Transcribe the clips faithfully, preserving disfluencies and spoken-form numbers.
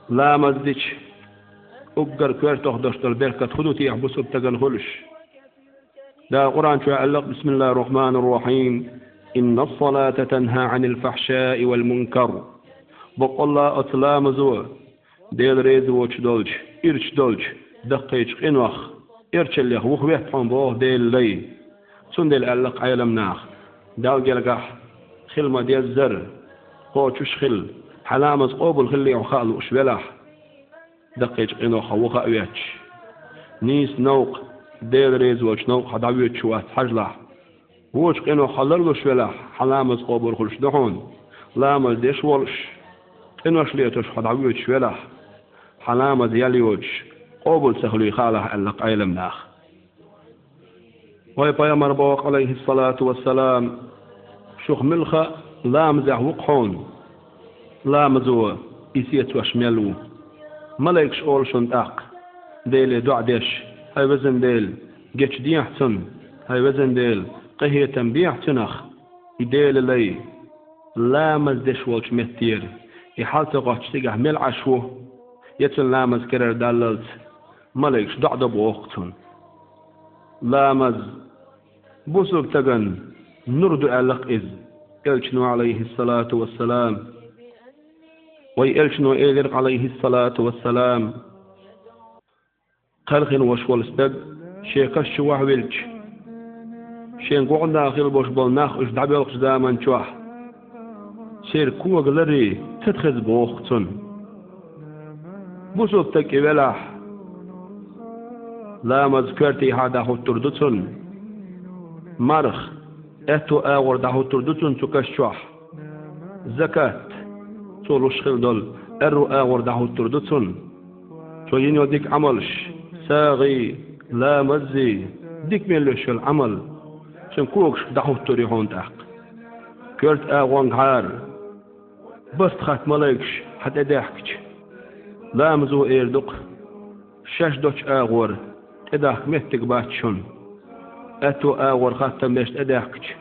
Ламаз дича, уггар коьртах долуш долу беркат хӀун ду техьа бусулба стагана хуьлуш? Дала Къуръан чу аьлла: «Бисмиллахир-рахманир-рахим. Иннас-салата танхьа Ӏанил фахьшаи вал мункар». Баккъалла оцу ламазо Дела реза воцуш долчу, ирча долчу, даккхийчу къинойх, эрчаллех вухавоьтту хьуна боху Делан лай. Цундела аьлла-кх Ӏеламнаха: Далла гергахь хила ма-деззара, кхочуш хила, хьан ламаз къобал хиллехь хаа лууш велахь, даккхийчу къинойх хьо вуха а воьттуш, нийса новкъа, Дела реза волчу новкъа хьо дӀавоьдуш вац хьажалахь, вочу къинойх хьо ларлуш велахь, хьан ламаз къобал хуьлуш ду хьуна. Ламаз деш волуш, къинош летош хьо дӀавоьдуш велахь, хьан ламаз ял йоцуш, къобал ца хуьлий хаалахь, аьлла-кх Ӏеламнаха. Вай пайхамар боху, алейхиссалату вассалам: «Шух муьлхха а ламазехь ву-кх хьуна, ламазо и сецош мел ву». Малайкаш олу шуна тӀаккха, Деле доӀа деш: «ХӀай везан Дела, гечдехьа цунна, хӀай везан Дела, къинхетам бехьа цунах». И Делан лай ламаз деш волчу меттера, и хьал ца гӀоттуш цигахь мел Ӏаш ву, я цуьнан ламаз карара даллалц, малайкаш доӀа до боху-кх цунна. Ламаз бусулба стагана нур ду аьлла-кх иза, элчано, алейхиссалату вассалам. Вай элчано элира-кх, алейхиссалату вассалам: «Кхелхина волуш волу стаг шен каш чу вахьавиллича, шен гугӀна хила болуш болу нах уьш дӀабоьлхучу заман чохь, церан кога ларий ца тхеза боху-кх цунна». Бусулба стаг и велахь, ламаз коьртехьа дӀахӀуттур ду цунна. Марха, аьтту агӀор дӀахӀуттур ду цунна цу каш чохь. Закат, цо луш хила долу аьрру агӀор дӀахӀуттур ду цунна. Цо йина йолу дика Ӏамалш, сагӀий, ламаззий, дика мел йолуш йолу Ӏамал, цуьнан когашка дӀахӀуттур ю хьуна тӀаккха. Коьрта агӀонгахьара баста хатта малайкаш хьан тӀе даьхкича, ламазо эр ду-кх: «Шаьш доцчу агӀор тӀедахка меттиг бац шуна». Аьтту агӀор хаттам беш тӀедаьхкича,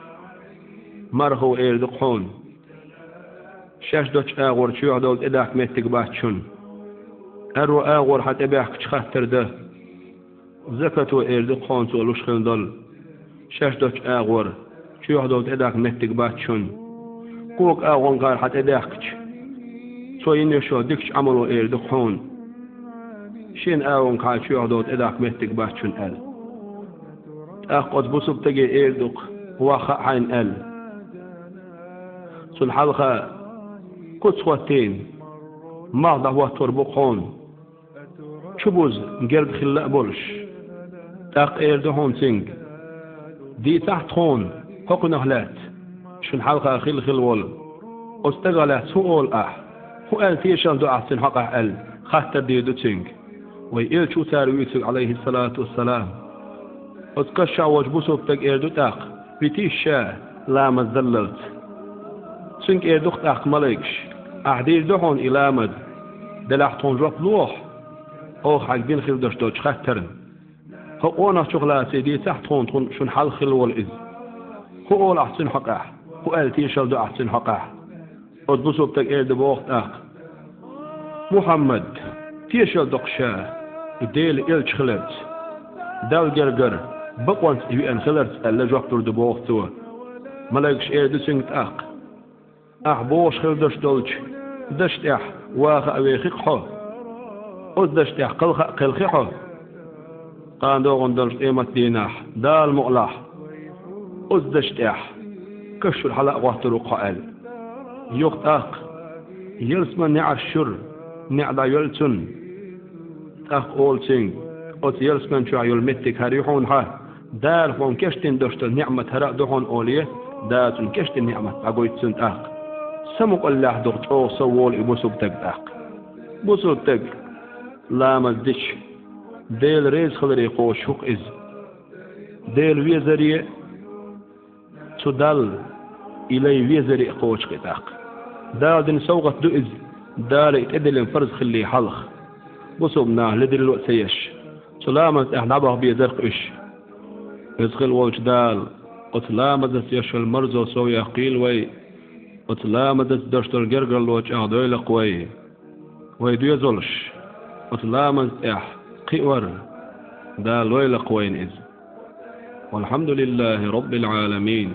мархо эр ду-кх хьуна: «Шаьш доцчу агӀор чоьхьадовла тӀедахка меттиг бац шуна». Аьрру агӀор хьан тӀебаьхкича хаттар дан, закато эр ду-кх хьуна цо луш хила долу: «Шаьш доцчу агӀор чоьхьадовла тӀедахка меттиг бац шуна». Кога агӀонгахьара хьан тӀедаьхкича, цо йина йолуш йолу дикачу Ӏамало эр ду-кх хьуна: «Шина агӀонгахьара чоьхьадовла тӀедахка меттиг бац шуна», – аьлла. ТӀаккха оцу бусулба стаге эр ду-кх: «Ваха хаьа хьайна», – аьлла. Цунна хьалха куц хӀоттийна, малх дӀахӀоттор бу-кх хьуна, чубуза герга хилла а болуш. ТӀаккха эр ду хьуна цуьнга: «Дийцахьа тхуна хӀокхунах лаьцна, шуна хьалха хилла хилла волу. Оцу стагах лаьцна хӀун олу ахь? ХӀун аьлла тешалла до ахь цуьнан хьокъехь?» – аьлла, хаттар дийр ду цуьнга. Вай элча ву цара вуьйцург, алейхиссалату вассалам. Оцу каш чохь волчу бусулба стага эр ду тӀаккха: «Витийша ша ламаз даллалц». Цуьнга эр ду-кх тӀаккха малайкаш: «Ахь дийр ду хьуна и ламаз, делахь тхуна жоп лохьа оха хьайга дина хила долуш долчу хаттарна. ХӀокху къонахчух лаций дийцахьа тхуна, тхуна шуна хьалха хилла волу иза. ХӀун олу ахь цуьнан хьокъехь? ХӀун аьлла тешалла до ахь цуьнан хьокъехь?» Оцу бусулба стага эр ду боху тӀаккха: «Мухьаммад, тешалла до-кх ша и Делан элча хиларца, Далла гергара бакъонца и веана хиларца», – аьлла, жоп лур ду боху цо. Малайкаш эр ду цуьнга тӀаккха: «Ахь бохуш хила долуш долчу дашна тӀехь ваха а вехи-кх хьо, оцу дашна тӀехь кхалха а кхелхи хьо. Кхана догӀун долчу къематдийнахь, Дала мукъалахь, оцу дашна тӀехь каш чуьра хьала а гӀоттур ву-кх хьо», – аьлла. Юха тӀаккха ялсаманин неӀарш чуьра неӀ дӀайоьллу цунна. ТӀаккха олу цуьнга: «Оцу ялсамани чохь йолу меттиг хӀара ю хьуна хьан, Дала хьуна кечдина долуш долу неӀмат хӀара а ду хьуна», – олий, Дала цунна кечдина неӀмат дӀагойту цунна тӀаккха. Самукъаллехь ду-кх чӀогӀа сов волу и бусулба стаг тӀаккха. Бусулба стаг ламаз дича, Дела реза хиларе кхочуш ву-кх иза. Дела везаре, цу Далла и лай везаре а кхочуш-кх и тӀаккха. Дала дина совгӀат ду иза, Дала и тӀедиллина парз хиллий хьалха, бусулба наха ледарло а ца еш, цу ламаза тӀехь дӀабаха безар-кх уьш. Веза хилла волчу Дала оцу ламазаца еш йолу марзо сов яккхийла вай, оцу ламазаца деш долу гергарло чӀагӀдойла-кх вай. Вай доьзалш оцу ламаза тӀехь кхиор Дала лойла-кх вайна иза. Валхьамдулиллахи Роббил Ӏаламин.